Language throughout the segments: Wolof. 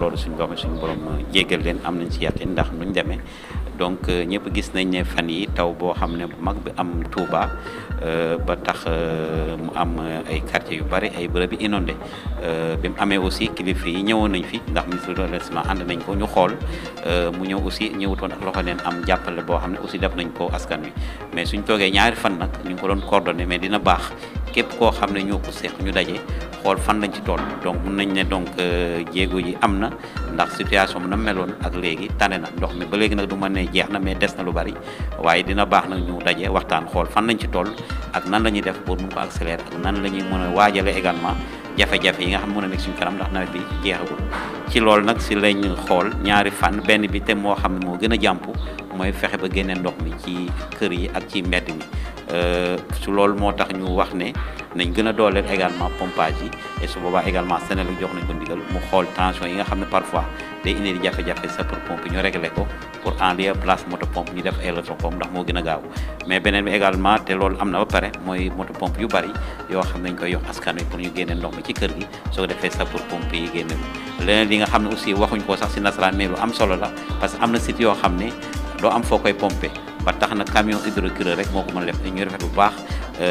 loolu suñu borom jéggal leen am nañ ci yàqin ndax nuñ demee donc ñëpp gis nañ ne fan yi taw boo xam ne bu mag bi am Touba ba tax mu am ay quartiers yu bari ay bërëb yi inondé bi mu amee aussi kilifa yi ñëwoon nañ fi ndax ministre de l'assainissement ànd nañ ko ñu xool mu ñëw aussi ñëwutoon ak loxo neen am jàppale boo xam ne aussi def nañ ko askan wi mais suñ toogee ñaari fan nag ñu ngi ko doon coordonné mais dina baax képp koo xam ne ñoo ko seq ñu daje xool fan lañ ci toll donc mun nañ ne donc jéego yi am na ndax situation bi na meloon ak léegi tane na ndox mi ba léegi nag du ma ne jeex na mais des na lu bari waaye dina baax nag ñu daje waxtaan xool fan lañ ci toll ak nan la ñuy def pour mun ko accélérer ak nan la ñuy mën a waajale également jafe-jafe yi nga xam mën a nekk suñu kanam ndax nawet bi jeexagul ci loolu nag si lañ xool ñaari fan benn bi te moo xam ne moo gën a jàmp mooy fexe ba génne ndox mi ci kër yi ak ci mbedd mi su loolu moo tax ñu wax ne nañ gën a dooleel également pompage yi et su boobaa également Senelec jox nañ ko ndigal mu xool tension yi nga xam ne parfois day indi di jafe-jafe sapeur pompe ñu réglé ko pour en lieu place moto pompe ñu def électro pompe ndax moo gën a gaaw mais beneen bi également te loolu am na ba pare mooy moto pompe yu bari yoo xam ne dañ koy yox askan wi pour ñu génne ndox mi ci kër gi soo ko defee sapeur pompe yi génne leneen li nga xam ne aussi waxuñ ko sax si nasaraan mais lu am solo la parce que am na site yoo xam ne doo am foo koy pomper ba tax na camion hydrocureur rek moo ko mën a def ñu rafet bu baax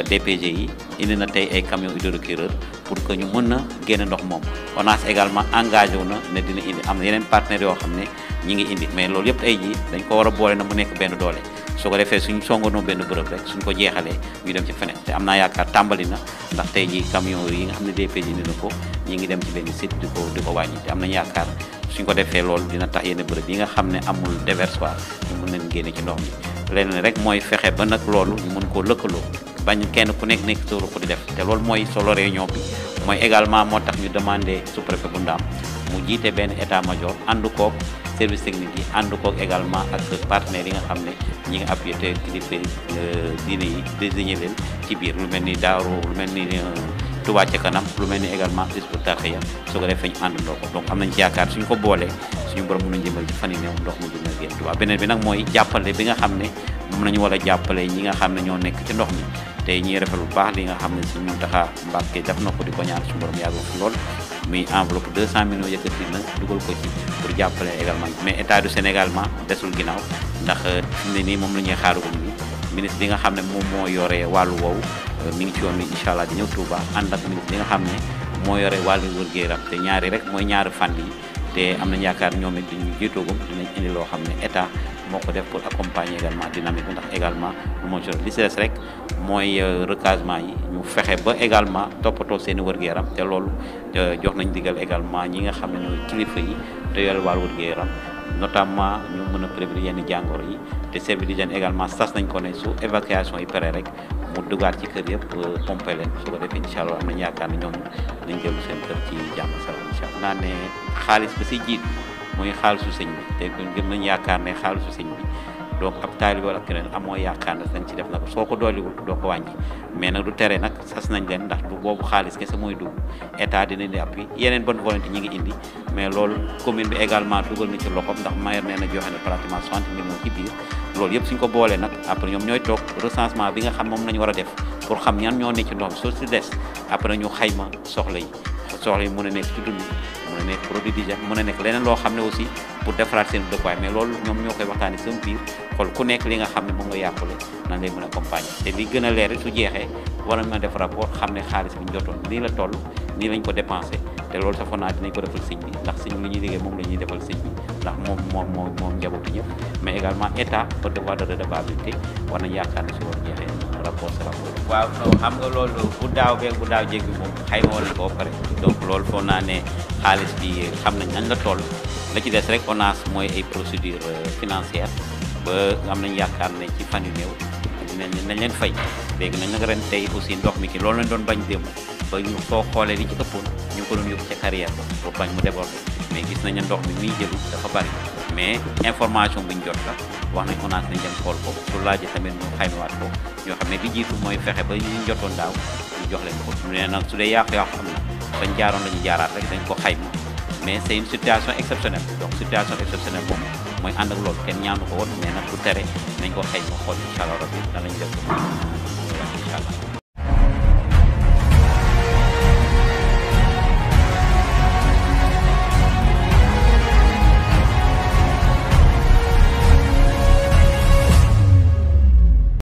DPG yi indi na tey ay camion hydrocureur pour que ñu mën a génne ndox moom ONAS également engagé wu na ne dina indi am na yeneen partenaires yoo xam ne ñi ngi indi mais loolu yëpp ay ji dañ ko war a boole na mu nekk benn doole soo ko defee suñ songoonoo benn bërëb rek suñ ko jeexalee ñu dem ci feneen te am naa yaakaar tàmbali na ndax tey ji camion yi nga xam ne DPG indi na ko ñi ngi dem ci benn site di ko wàññi te am nañu yaakaar suñ ko defee loolu dina tax yenn bërëb yi nga xam ne amul déversoir ñu mën leen génne ci ndox mi leneen rek mooy fexe ba nag loolu ñu mën koo lëkkaloo bañ kenn ku nekk solo ko di def te loolu mooy solo réunion bi mooy également moo tax ñu demandé sous-préfet bu Ndaam mu jiite benn état major ànd koog service technique yi ànd koog également ak partenaires yi nga xam ne ñi ngi appuyé te kilifa diine yi désigné leen ci biir lu mel ni Daaru lu mel ni Touba ca kanam lu mel ni également Hizbut Tarqiyyah su ko defee ñu àndandoo ko donc am nañ ci yaakaar suñ ko boolee suñu borom mën a jëmal ci fan yi néew ndox mu dina génn Touba beneen bi nag mooy jàppale bi nga xam ne moom nañu war a jàppale ñi nga xam ne ñoo nekk ci ndox mi tey ñuy rafet bu baax li nga xam ne suñu Muntaxa Mbàkke def na ko di ko ñaan suñu borom yàggal fi lool muy enveloppe 200 millions yëkkati na dugal ko ci pour jàppale également mais état du Sénégal ma desul ginnaaw ndax fi mu ne nii moom la ñuy xaarugum ni ministre bi nga xam ne moom moo yore wàllu woowu mi ngi ci yoon wi incha allah di ñëw Touba ànd ak ministre bi nga xam ne moo yore wàllu wér-gu-yaram te ñaari rek mooy ñaari fànn yi te am nañu yaakaar ñoom it dañuy jiitoogum dinañ indi loo xam ne état moo ko def pour accompagner également dynamique ndax également lu moo ci li si des rek mooy recasement yi ñu fexe ba également toppatoo seen i wér-gu-yaram te loolu jox nañ digal également ñi nga xam ne ñooy kilifa yi te yore wàllu wér-gu-yaram notamment ñu mën a prévenir yenn jàngoro yi te service d'hygiène également sas nañ ko ne su évacuation yi pare rek mu dugaat ci kër yëpp pompé leen su ko defee incha allah am nañu yaakaar ne ñoom nañ dellu seen kër ci jàmm salaam incha allah naa ne xaalis ba si jiit muy xaalisu sëñ bi te gëm nañu yaakaar ne xaalisu sëñ bi donc ab taalibe wala keneen amoo yaakaar ne dañ ci def na ko soo ko dooliwul doo ko wàññi mais nag du tere nag sas nañ leen ndax du boobu xaalis kese mooy dugg état dina indi appui yeneen bonne volonté ñi ngi indi mais loolu commune bi également dugal na ci loxoom ndax maire nee na joxe na pratiquement 60 millions ci biir loolu yëpp suñ ko boolee nag après ñoom ñooy toog recensement bi nga xam moom nañu war a def pour xam ñan ñoo ne ci ndox mi soo si des après ñu xayma soxla yi mën a nekk ci dund mën a nekk produit d'hygiène mën a nekk leneen loo xam ne aussi pour defaraat seen dëkkuwaay mais loolu ñoom ñoo koy waxtaanee seen biir xool ku nekk li nga xam ne moom nga yàqule nan ngay mën a accompagner te li gën a leer su jeexee war nañ mën a def rapport xam ne xaalis bi ñu jotoon nii la toll nii lañ ko dépensé te loolu sa fonaa dinañ ko defal sëñ bi ndax sëñ bi li ñuy liggéey moom la ñuy defal sëñ bi ndax moom njabootu ñëpp mais également état au devoir de redevabilité war nañ yaakaar ne su war jeexee rapport sa rapport waaw xam nga loolu bu daaw beeg bu daaw jéeg bi moom xayma woon na ko ba pare donc loolu foog naa ne xaalis bi xam nañ nañ la toll la ci des rek ONAS mooy ay procédure financière ba am nañ yaakaar ne ci fan yu néew nañ leen fay léegi nañ nag ren tey aussi ndox mi ki loolu lañ doon bañ démb ba ñu soo xoolee li ci ëppoon ñu ngi ko doon yóbbu ca carrière ba pour bañ mu déborder mais gis nañ ne ndox mi muy jëlu dafa bari mais information bu ñu jot la wax nañ ONAS nañ dem xool ko su laajee tamit ñu xaymawaat ko ñoo xam ne bi jiitu mooy fexe ba ñu jotoon daaw ñu jox leen ko nee nag su dee yàqu-yàqu am na fañ jaaroon la ñu jaaraat rek dañ ko xayma mais c'est une situation exceptionnelle donc situation exceptionnelle moom mooy ànd ak loolu kenn ñaanu ko woon mais nag bu tere nañ ko xayma xool incha allah rabbi danañ def ko incha allah